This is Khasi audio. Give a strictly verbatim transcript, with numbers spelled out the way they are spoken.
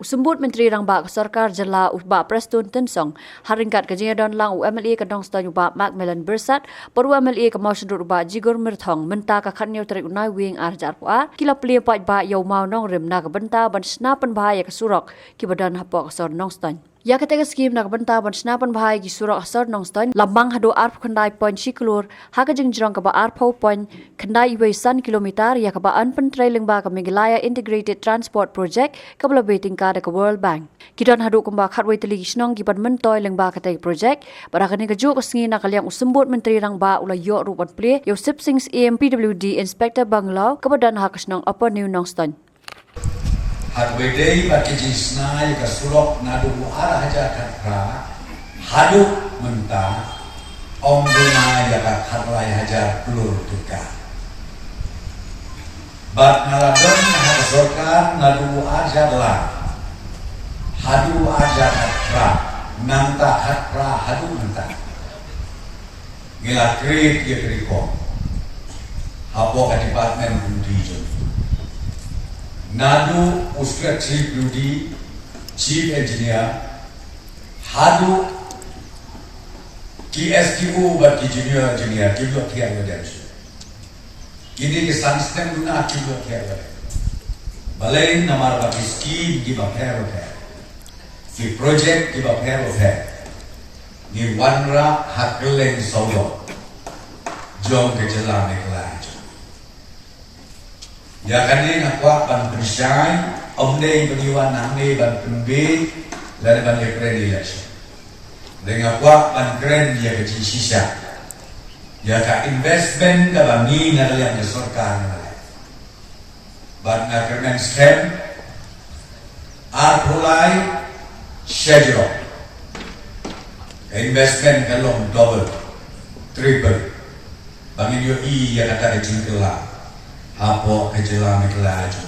Symbud Myntri Rangbah ka Sorkar Jylla u Bah Prestone Tynsong, ha ryngkat ka jingïadon lang u M L A ka Nongstoiñ u Bah Macmillan Byrsat, bad u M L A ka Mawshynrut u Bah Jigur Myrthong, mynta ka khatñiew tarik u Naiwieng ar hajar arphew ar, ki la plie paidbah ïa u maw nongrim na ka bynta ban shna pynbha ïa ka surok kiba don hapoh ka sor Nongstoiñ. Ïa katei ka skim na ka bynta ban shna pynbha ïa ki surok ha sor Nongstoiñ la mang haduh arphew khyndai point shi klur, ha ka jingjrong kaba arphew point khyndai wei san kilometer, ïa kaba yn pyntrei lyngba ka Meghalaya Integrated Transport Project, kaba la bei tyngka da ka World Bank. Ki don haduh kumba khatwei tylli ki shnong kiban myntoi lyngba katei ka project, bad ha kane kajuh ka sngi na ka liang u Symbud Myntri Rangbah u la ïoh ruh ban plie ïa u Sip Sing Syiem, P W D Inspector Bungalow, kaba don ha ka shnong Upper New Nongstoiñ. Haba dei bad ka jingshna ïa ka surok naduh u ar hajar khatphra haduh mynta, ym duna ïa ka khatlai hajar klur tyngka. Bad nga la don ha ka sorkar naduh u ar hajar lai haduh u ar hajar khatphra, nangta khatphra haduh mynta. Ngi la create ïa ka record hapoh ka department P W D jong. Naduh u Secretary P W D, Chief Engineer, haduh ki S T O bad ki Junior Engineer, ki ïoh thiah ïoh dem shuh. Kine ki san snem duna ki ïoh thiah ïoh dem. Balei? Namar ba ki skim kiba pher ba pher, ki project kiba pher ba pher, ngi wanrah ha kylleng sawdong jong ka jylla Meghalaya jong. Ïa kane nga kwah ban pynshai, ym dei ba ngi wan hangne ban pynbeit lane ban ïakren election. Dei nga kwah ban kren ïa ka jingshisha, ïa ka investment kaba ngi na ka liang ka sorkar ngi la leh. Bad nga kyrmen skhem, arphew lai shajrong, ka investment kan long double, triple. Ba ngin ïohi ïa kata ka jingkylla hapoh ka jylla Meghalaya jong.